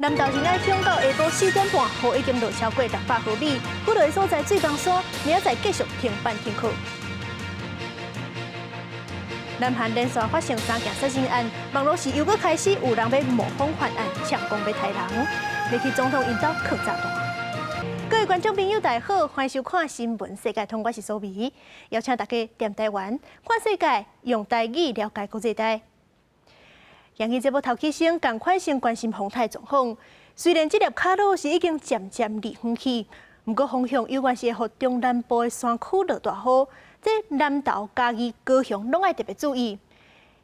南投仁愛鄉到下晡4點半，雨已經落超過600毫米，幾落个所在水崩山，明仔載繼續停班停課。南韓連續發生三件殺人案，網路時又閣開始有人欲模仿犯案，嗆講欲刣人，美國總統𪜶兜囥炸彈。各位觀眾朋友，大家好，歡迎收看《新聞世界通》，我是蘇美，邀請大家踮台灣看世界，用台語了解國際大。今日節目頭起先，仝款先關心風颱狀況。雖然這粒卡努是已經漸漸離遠去，毋過風向猶原是會予中南部的山區落大雨，這南投、嘉義、高雄攏愛特別注意。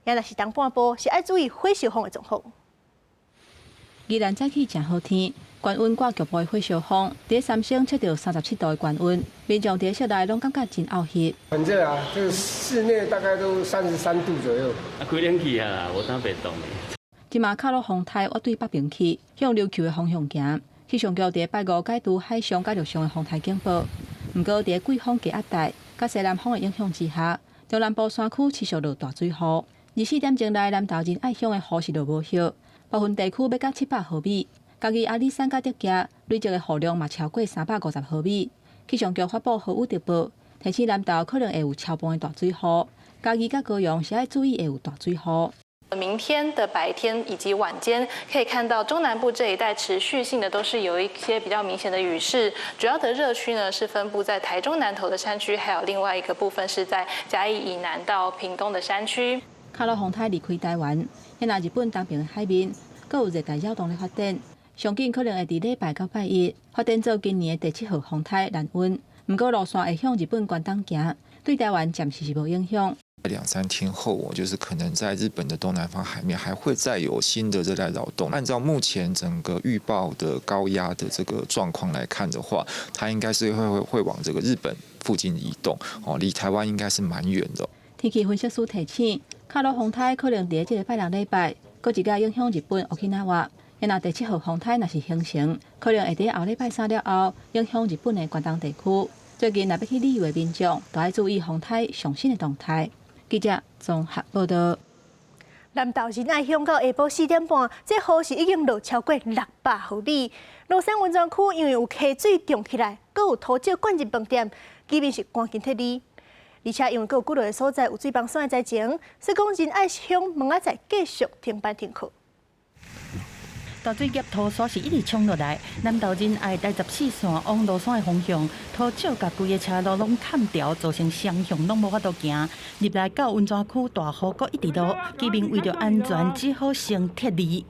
也若是東半部，是愛注意火燒風的狀況。宜蘭早起誠好天，高溫掛局部的火燒風，佇三星測著37度的高溫，民眾佇室內攏感覺真漚熱。很熱啊，這個室內大概都33度左右。啊，開冷氣啊，無當別凍的。這馬卡努風颱欲對北邊去，向琉球的方向行。氣象局佇拜五解除海上佮陸上的風颱警報。毋過佇季風低壓帶佮西南風的影響之下，中南部山區持續落大水雨。24點鐘內，南投仁愛鄉的雨是落無歇，部分地區欲到700毫米。嘉義阿里山佮竹崎累積的雨量嘛超過350毫米。氣象局發布豪雨特報，提醒南投可能會有超磅的大水雨。嘉義佮高雄是愛注意會有大水雨。明天的白天以及晚間，可以看到中南部這一帶持續性的都是有一些比較明顯的雨勢。主要的熱區呢是分布在台中南投的山區，還有另外一個部分是在嘉義以南到屏東的山區。卡努風颱離開台灣，現在日本東邊的海面，閣有熱帶擾動咧發展，上緊可能會佇禮拜到拜一發展做今年的第七號風颱蘭溫。毋過路線會向日本關東行，對台灣暫時是無影響。兩三天後，我就是可能在日本的東南方海面還會再有新的熱帶擾動。按照目前整個預報的高壓的這個狀況來看的話，它應該是會往這個日本附近移動，哦，離台灣應該是蠻遠的。天氣分析師提醒，卡努風颱可能佇這個拜六禮拜，閣一擺影響日本沖繩。若第七號風颱若是形成，可能會佇後禮拜三了後影響日本的關東地區。最近若欲去旅遊的民眾，都愛注意風颱上新的動態。記者綜合報道。南投仁愛鄉到下晡4點半，這雨是已經落超過600毫米。蘆山溫泉區因為有溪水漲起來，閣有土石灌入飯店，居民是趕緊撤離。而且因為閣有幾落个所在有水崩山的災情，所以講仁愛鄉明仔載繼續停班停課。大水夾土沙是一直衝落來，南投仁愛台14線往蘆山的方向，土石共規个車路攏崁掉，造成雙向攏無法度行。入來到溫泉區，大雨閣一直落，居民為著安全，只好先撤離。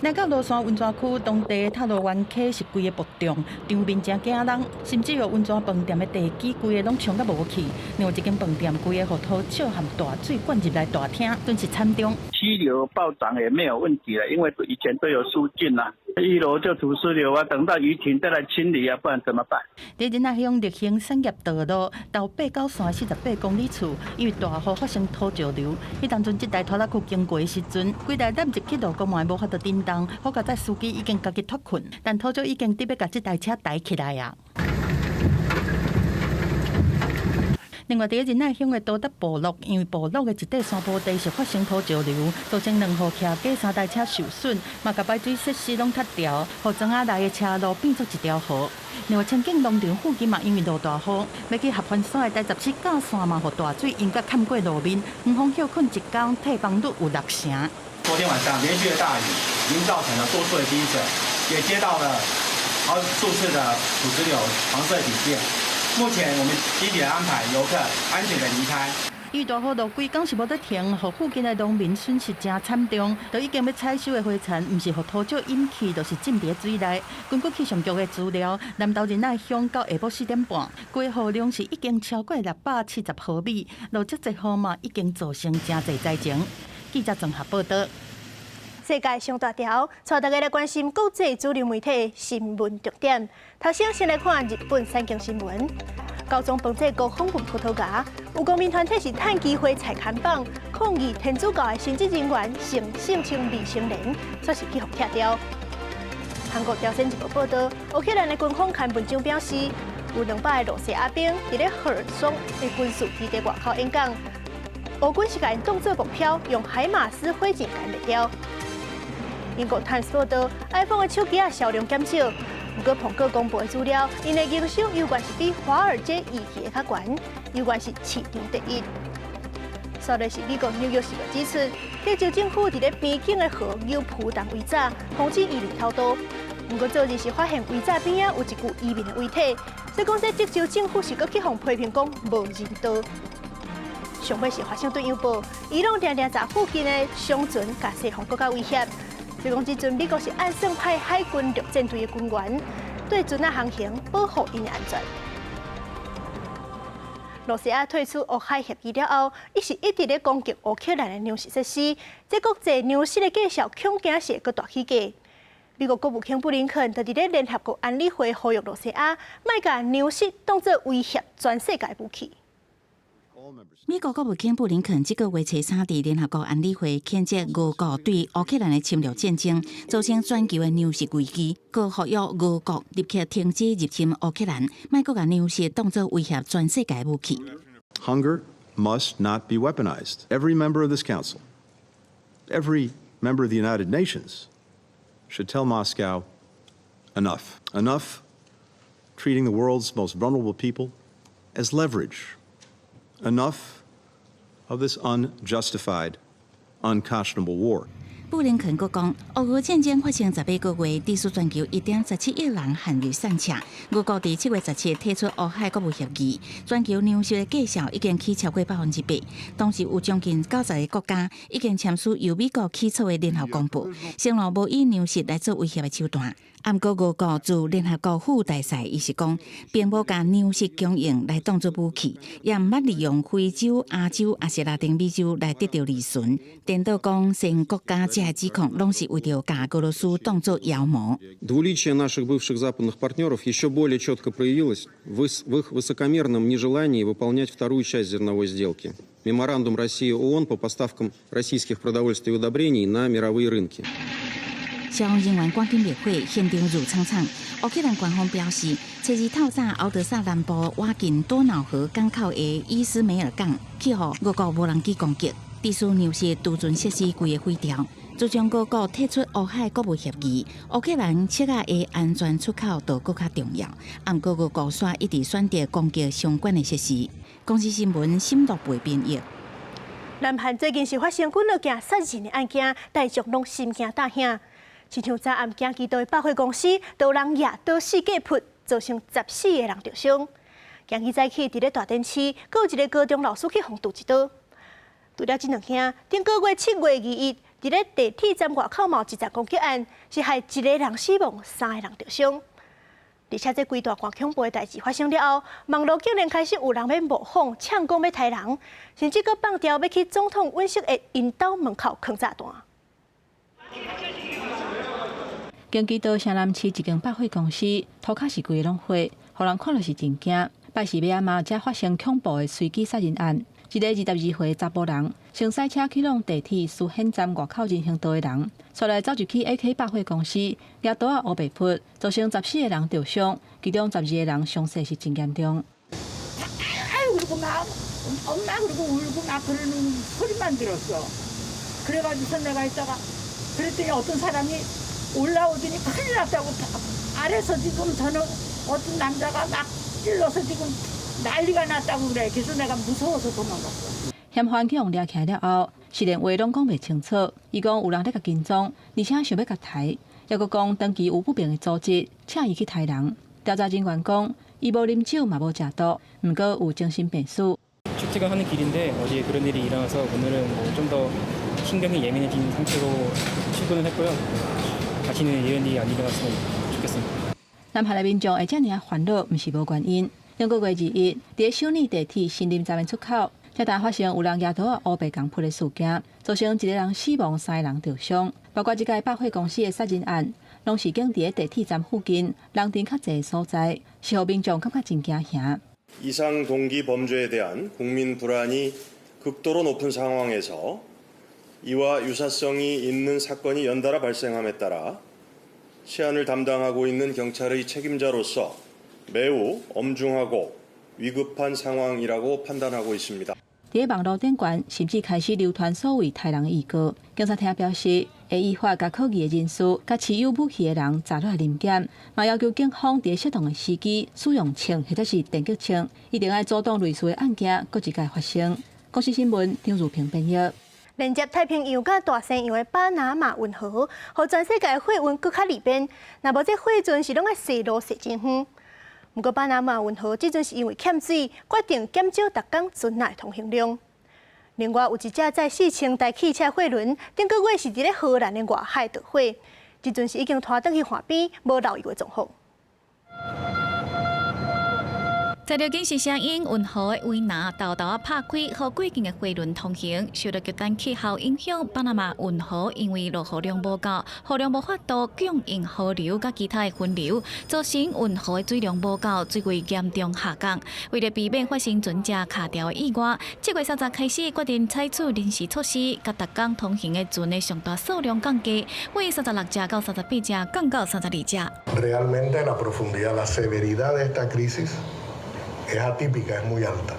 來到蘆山溫泉區，當地塔羅灣溪是規个暴漲，場面誠驚人，甚至有溫泉飯店的地基規个攏衝甲無去，另外一間飯店規个予土石和大水灌入來大廳，真是慘重。溪流暴漲也沒有問題了，因為以前都有疏浚啦。一樓就土石流啊，等到雨停再來清理啊，不然怎麼辦？佇仁愛鄉綠興產業道路頭八九線48公里處，因為大雨發生土石流，彼當陣這台拖拉機經過的時陣，規台揇入去路溝嘛無法度振動，好佳哉司機已經家己脫困，但土石已經佇欲共這台車抬起來啊。另外，佇仁愛鄉的多德部落，因為部落的一塊山坡地是發生土石流，造成兩戶徛家三台車受損，嘛共排水設施攏塌掉，予莊仔內的車路變做一條河。另外，清境農場附近嘛，因為落大雨，欲去合歡山的台十七甲線嘛，予大水淹甲崁過路面，園方歇睏一工，退房率有六成。昨天晚上連續的大雨，已經造成了多處的積水，也接到了好數次的土石流黃色警戒。目前我們積極安排遊客安全的離開。因為大雨落規工是無得停，予附近的農民損失誠慘重。都已經欲採收的花田，毋是予土石淹去，就是浸佇水內。根據氣象局的資料，南投仁愛鄉到下晡4點半，規雨量是已經超過670毫米，落遮濟雨嘛，已經造成誠濟災情。記者綜合報道。世界上大條，帶大家來關心國際主流媒體新聞重點。頭先先來看日本產經新聞。教宗方濟各訪問葡萄牙，有公民團體是趁機會拆看板，抗議天主教的神職人員性侵未成年，煞是去予拆掉。韓國朝鮮日報報道，烏克蘭的軍方刊文章表示，有200个羅西亞兵佇咧赫爾松的軍事基地外口演講，烏軍是共𪜶當做目標，用海馬斯火箭共滅掉。英國 Times 報道，iPhone 的手機仔銷量減少。毋過蘋果公布的資料，𪜶的營收猶原是比華爾街預期的較懸，猶原是市場第一。煞來是美國紐約時報指出，德州政府佇咧邊境的河有鋪陳圍柵，防止移民偷渡。毋過昨日是發現圍柵邊仔有一具移民的遺體，所以講這德州政府是閣去予批評講無人道。上尾是華盛頓郵報，伊朗定定臥附近的商船共西方國家威脅，所以講這陣美國是暗算派海軍陸戰隊的軍員對船仔航行保護𪜶的安全。羅西亞退出烏海協議了後，伊是一直咧攻擊烏克蘭的糧食設施，這國際糧食的價數恐驚是會閣大起價。美國國務卿布林肯就佇咧聯合國安理會呼籲羅西亞，莫共糧食當做威脅全世界武器。美國國務卿布林肯這個月初三佇聯合國安理會譴責俄國對烏克蘭的侵略戰爭，造成全球的糧食危機，閣呼籲俄國立刻停止入侵烏克蘭，莫閣共糧食當做威脅全世界武器。 Hunger must not be weaponized. Every member of this council, every member of the United Nations should tell Moscow enough. Enough treating the world's most vulnerable people as leverage. Enough of this unjustified, unconscionable war. 布林肯閣講，俄烏戰爭發生18個月，致使全球1.17億人陷入散赤。俄國佇7月17日退出烏海穀物協議，全球糧食的價數已經起超過8%。當時有將近90個國家已經簽署由美國起草的聯合公報，承諾無以糧食來做威脅的手段。毋過俄國駐聯合國副大使伊是講，並無共糧食供應來當做武器，也毋捌利用非洲、亞洲抑是拉丁美洲來得著利潤。顛倒講，西方國家這个指控攏是為著共俄羅斯當做妖魔。 Двуличие наших бывших западных партнеров еще более четко проявилось в их высокомерном нежелании выполнять вторую часть зерновой сделки – меморандум России ООН по поставкам российских продовольствия и удобрений на мировые рынки. 消防人員趕緊滅火，現場霧氅氅。烏克蘭官方表示，初二透早，敖德薩南部倚近多瑙河港口的伊斯梅爾港，去予俄國無人機攻擊，致使糧食儲存設施規个毀掉。自從俄國退出烏海穀物協議，烏克蘭粟仔的安全出口就閣較重要。毋過俄國煞一直選擇攻擊相關的設施。公視新聞沈樂培編譯。南韓最近是發生幾落件殺人的案件，大眾攏心驚膽驚。親像昨暗京畿道的百貨公司，都有人舉刀四界撲，造成14個人著傷。今日早起，佇咧大田市，閣有一個高中老師去予拮一刀。除了這兩件，頂個月7月21，佇咧地鐵站外口嘛有一場攻擊案，是害一個人死亡，三個人著傷。而且這幾大偌恐怖的代誌發生了後，網路竟然開始有人欲模仿，嗆講欲刣人，甚至閣放牢欲去總統尹錫悅𪜶兜門口囥炸彈。京畿道城南市一間百貨公司，塗跤是規个攏血，予人看著是真驚。拜四尾仔嘛，才發生恐怖的隨機殺人案，一個22歲查埔人，先駛車去挵地鐵書顯站外口人行道的人，煞來走入去 AK 百貨公司，舉刀仔烏白撲，造成14個人著傷，其中12個人傷勢是真嚴重。 아이고 막 엄마 그러고 울고 막 그러는 소리만 들었어. 그래가지고서 내가 있다가 그랬더니 어떤 사람이 올라오더니 큰일 났다고 아래서 지금 저는 어떤 남자가 막 찔러서 지금 난리가 났다고 그래. 그래서 내가 무서워서 도망갔어. 嫌犯去予掠起來了後，是連話攏講袂清楚。伊講有人咧共跟蹤，而且想欲共刣，抑閣講長期有不明的組織請伊去刣人。調查人員講，伊無啉酒嘛無食毒，毋過有精神病史。 출퇴근하는 길인데 어제 그런 일이 일어나서 오늘은 좀 더 신경이 예민해진 상태로 출근을 했고요. 다시는 이런 일이 안 일어났으면 좋겠습니다. 南韓的民眾會遮爾煩惱，毋是無原因。頂個月21，佇首爾地鐵新林站的出口，才拄發生有人舉刀仔烏白共撲的事件，造成一個人死亡，三個人著傷。包括這個百貨公司的殺人案，攏是發生佇地鐵站附近人陣較濟的所在，是予民眾感覺真驚嚇。 이상 동기 범죄에 대한 국민 불안이 극도로 높은 상황에서 이와 유사성이 있는 사건이 연달아 발생함에 따라 치안을 담당하고 있는 경찰의 책임자로서 매우 엄중하고 위급한 상황이라고 판단하고 있습니다. 佇網路頂懸，甚至開始流傳所謂刣人的預告。警察廳表示，會依法共可疑的人士、佮持有武器的人查落來臨檢，嘛要求警方佇適當的時機使用槍或者是電擊槍，一定愛阻擋類似的案件閣一擺發生。國視新聞張如平編譯。連接太平洋佮大西洋的巴拿馬運河，予全世界貨運閣較利便。若無這貨船是攏愛踅路踅真遠。毋過巴拿馬運河這陣是因為欠水，決定減少逐工船仔的通行量。另外有一隻載4000台汽車貨輪，頂個月是佇咧荷蘭的外海著火，這陣是已經拖轉去岸邊，無漏油的狀況。載著警示聲音，運河的圍欄沓沓仔拍開，予過境的貨輪通行。受著極端氣候影響，巴拿馬運河因為落雨量無夠，雨量無法度供應河流佮其他的分流，造成運河的水量無夠，水位嚴重下降。為著避免發生船隻卡牢的意外，7月30開始決定採取臨時措施，共逐工通行的船的上大數量降低，為36隻到38隻，降到32隻。 Realmente la profundidad, la severidad de esta crisis es atípica, es muy alta.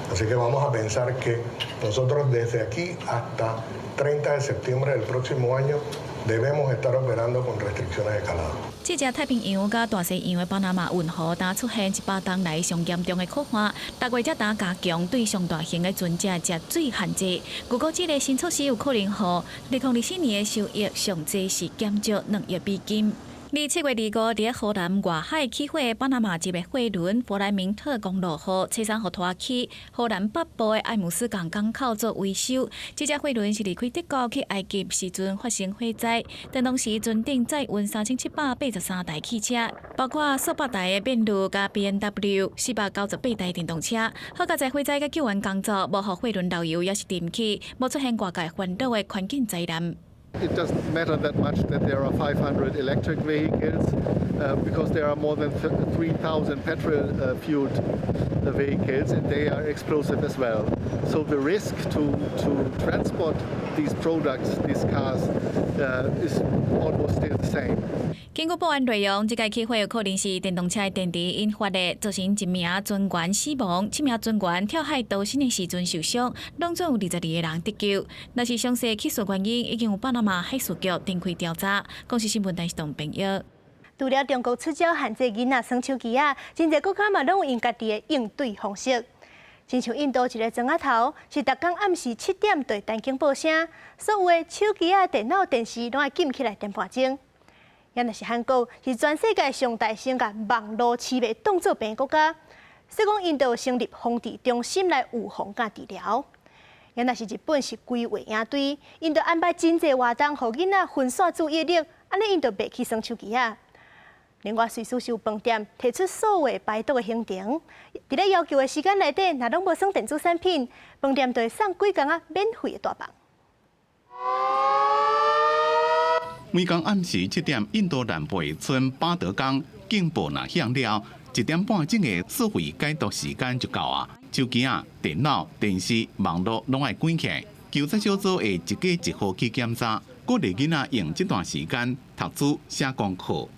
Así que vamos a pensar que nosotros desde aquí hasta 30 de septiembre del próximo año debemos estar operando con restricciones de calado. 這隻太平洋佮大西洋的巴拿馬運河，當出現100冬來上嚴重的苦旱，6月才當加強對上大型的船隻食水限制。預估這个新措施有可能予2024年的收益上濟是減少2億美金。佇7月25，佇荷蘭外海起火的巴拿馬籍的貨輪弗萊明特公路號，初三予拖去荷蘭北部的艾姆斯港港口做維修。這隻貨輪是離開德國去埃及時陣發生火災，當時船頂載運3783台汽車，包括數百台的賓士佮 BMW、498台電動車。好佳哉火災佮救援工作，無予貨輪漏油，抑是沉去，無出現外界煩惱的環境災難。 It doesn't matter that much that there are 500 electric vehicles because there are more than 3,000 petrol fueled vehicles and they are explosive as well. So the risk to transport these products, these cars, is almost still the same. 根據報案內容，這個起火有可能是電動車的電池引發的，造成一名船員死亡，七名船員跳海逃生的時陣受傷，攏總有22個人得救。若是詳細起訴原因，已經有巴拿馬海事局展開調查。公視新聞電視台編譯。除了中國出招限制囡仔耍手機仔，真濟國家嘛攏有𪜶家己的應對方式。親像印度一个庄仔頭，是逐工暗時7點就會彈警報聲，所有的手機仔、電腦、電視攏愛禁起來點半鐘。也若是韓國，是全世界上大先共網路痴迷當做病的國家，所以講𪜶就成立防治中心來預防佮治療。也若是日本是規劃營隊，𪜶就安排真濟活動，予囡仔分散注意力，按呢𪜶就袂去耍手機仔。另外，瑞士有飯店提出數位排毒的行程，佇咧要求的時間內底，若攏無耍電子產品，飯店就會送幾工仔免費的大飯。每工暗時7點，印度南部的村巴德港警報若響了，1點半鐘的數位解毒時間就到啊！手機仔、電腦、電視、網路攏愛關起來，糾察小組會一家一戶去檢查，鼓勵囡仔用這段時間讀書寫功課。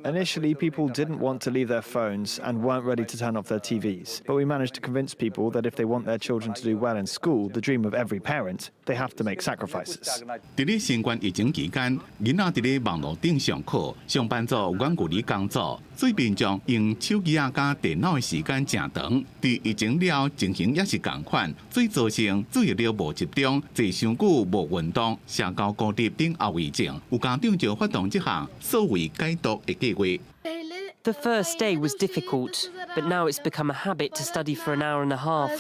Initially, people didn't want to leave their phones and weren't ready to turn off their TVs. But we managed to convince people that if they want their children to do well in school, the dream of every parent, they have to make sacrifices. 佇咧新冠疫情期間，囡仔佇咧網路頂上課，上班族遠距離工作，所以民眾用手機仔佮電腦的時間誠長。佇疫情了情形也是仝款，所以造成注意力無集中，坐傷久無運動，社交孤立等後遺症。有家長就發動這項數位解毒的計劃。 The first day was difficult, but now it's become a habit to study for an hour and a half.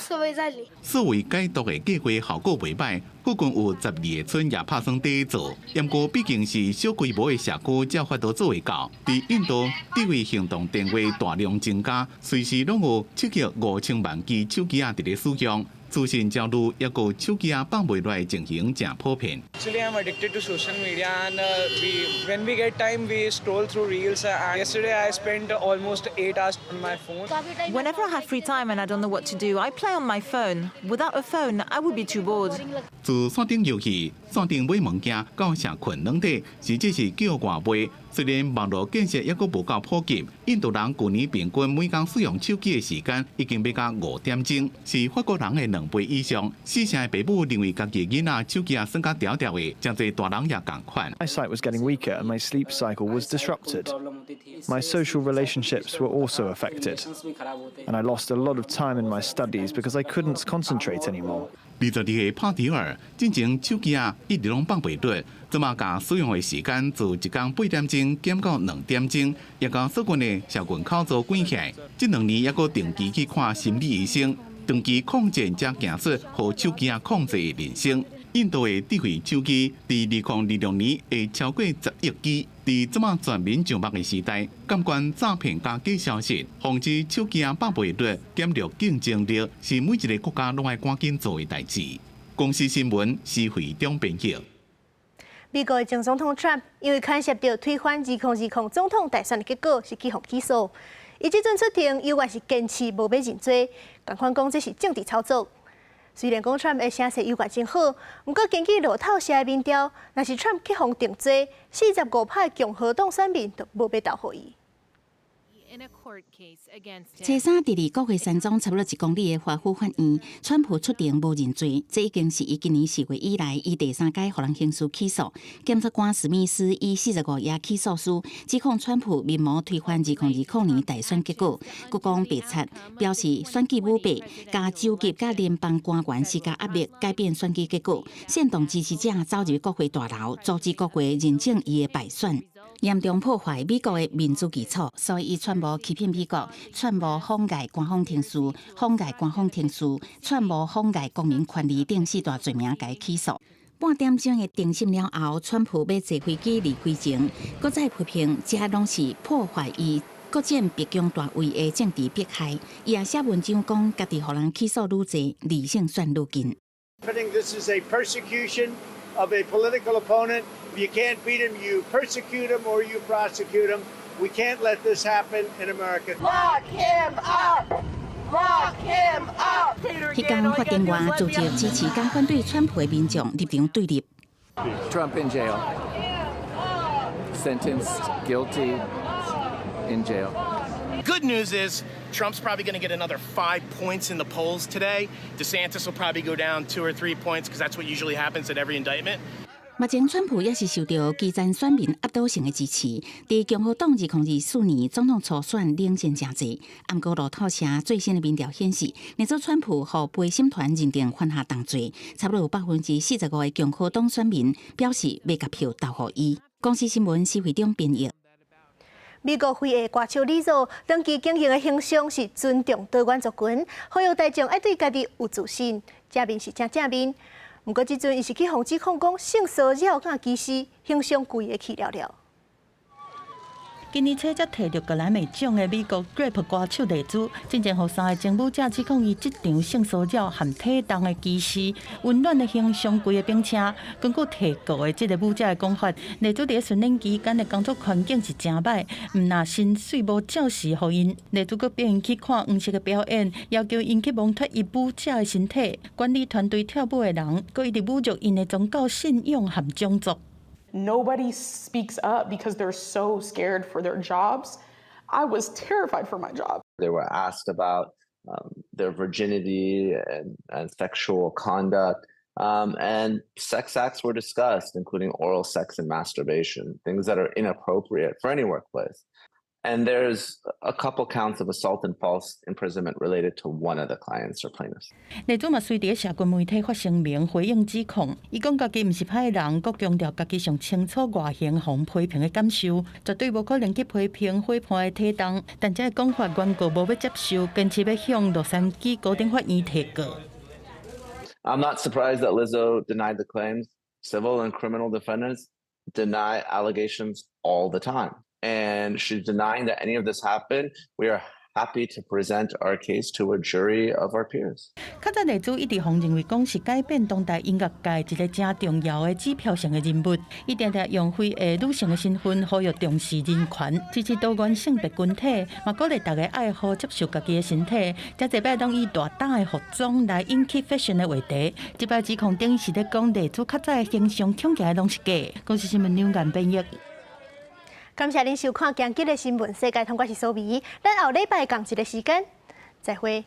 數位解毒的計劃效果袂䆀，附近有12個村也拍算佇做，毋過畢竟是小規模的社區，才法度做會到。佇印度，智慧行動電話大量增加，隨時攏有7億5千萬支手機仔佇咧使用。資訊焦慮，抑閣手機仔放袂落的情形誠普遍。 Actually, I'm addicted to social media, and when we get time, we scroll through reels. And yesterday, I spent almost 8 hours on my phone. Whenever I have free time and I don't know what to do, I play on my phone. Without a phone, I would be too bored. 資自線頂遊戲、線頂買物件到社群軟體，甚至是叫外賣。雖然網路建設猶閣無夠普及，印度人舊年平均每工使用手機的時間已經欲到5點鐘，是法國人的2倍以上。四成的爸母認為家己囡仔手機仔耍甲牢牢的，誠濟大人也仝款。 My eyesight was getting weaker and my sleep cycle was disrupted. My social relationships were also affected. And I lost a lot of time in my studies because I couldn't concentrate anymore. 22歲帕迪爾進前手機仔一直攏放袂落，這馬共使用的時間自一工8點鐘減到2點鐘，也共所近的社群口罩關起來。這2年猶閣定期去看心理醫生，長期抗戰才行出予手機仔控制的人生。印度的智慧手機佇2026年會超過10億支。佇這馬全民上網的時代，監管詐騙佮假消息，防止手機仔放袂落，減弱競爭力，是每一个國家攏愛趕緊做的代誌。公視新聞施惠中編輯。美國的前總統 Trump 因為牽涉著推翻2020總統大選的結果，是去予起訴。伊這陣出庭，猶原是堅持無欲認罪，仝款講這是政治操作。雖然講 Trump 的聲勢猶原真好，毋過根據路透社的民調，若是 Trump 去予定罪，45趴的共和黨選民就無欲投予伊。初三佇離國會山莊差不多1公里的華府法院，川普出庭無認罪，這已經是伊今年4月以來，伊第三擺予人刑事起訴。檢察官史密斯以45頁起訴書指控川普密謀推翻2020年大選結果，閣講白賊，表示選舉舞弊，共州級佮聯邦官員施加壓力，改變選舉結果，煽動支持者走入國會大樓，阻止國會認證伊的敗選。嚴重破壞美國的民主基礎，所以伊串謀欺騙美國，串謀妨礙官方程序、妨礙官方程序、串謀妨礙公民權利等四大罪名共伊起訴。半點鐘的庭審了後，川普欲坐飛機離開前，閣再批評這攏是破壞伊閣佔白宮大位的政治迫害。伊也寫文章講，家己予人起訴愈濟，理性算愈近。 This is a persecution of a political opponent. If you can't beat him, you persecute him or you prosecute him. We can't let this happen in America. Lock him up! Lock him up! 彼工法庭外，組織支持佮反對川普的民眾立場對立。 Trump in jail, sentenced guilty in jail. Good news is Trump's probably going to get another 5 points in the polls today. DeSantis will probably go down 2 or 3 points because that's what usually happens at every indictment. 目前，川普也是受著基層選民壓倒性的支持，佇共和黨2024年總統初選領先誠濟。毋過路透社最新的民調顯示，若做川普予陪審團認定犯下重罪，差不多有45%的共和黨選民表示欲共票投予伊。公視新聞施惠中編譯。美國非裔歌手李佐長期經營的形象是尊重多元族群，呼籲大眾愛對家己有自信，正面是誠正面。毋過這陣伊是去予指控講性騷擾佮歧視，形象規个去了了。今年初才提著格萊美獎的美國 rap 歌手麗珠，進前予三个前舞者指控伊職場性騷擾和體重的歧視，溫暖的形象規个冰車。根據提告的這个舞者的講法，麗珠佇訓練期間的工作環境是誠䆀，毋但薪水無照時予𪜶，麗珠閣逼𪜶去看黃色的表演，要求𪜶去摸脫伊舞者的身體。管理團隊跳舞的人，閣一直侮辱𪜶的宗教信仰和種族。 Nobody speaks up because they're so scared for their jobs. I was terrified for my job. They were asked about their virginity and sexual conduct. And sex acts were discussed, including oral sex and masturbation, things that are inappropriate for any workplace. And there's a couple counts of assault and false imprisonment related to one of the clients or plaintiffs. 麗珠嘛，隨佇社群媒體發聲明回應指控，伊講家己毋是歹人，閣強調家己上清楚外形予人批評的感受，絕對無可能去批評伙伴的體重。但這个講法原告無欲接受，堅持欲向洛杉磯高等法院提告。 I'm not surprised that Lizzo denied the claims. Civil and criminal defendants deny allegations all the time. And she's denying that any of this happened. We are Happy to present our case to a jury of our peers. 較早麗珠一直予認為講是改變當代音樂界一个誠重要的指標性的人物，伊定定用非裔女性的身份呼籲重視人權，支持多元性別群體，嘛鼓勵大家愛好接受家己的身體。遮濟擺攏以大膽的服裝來引起 fashion 的話題。這擺指控等於是咧講麗珠較早的形象恐驚攏是假。公視新聞兩岸編譯。感謝您收看今日的新聞世界通，我是蘇美，咱後禮拜仝一个時間再會。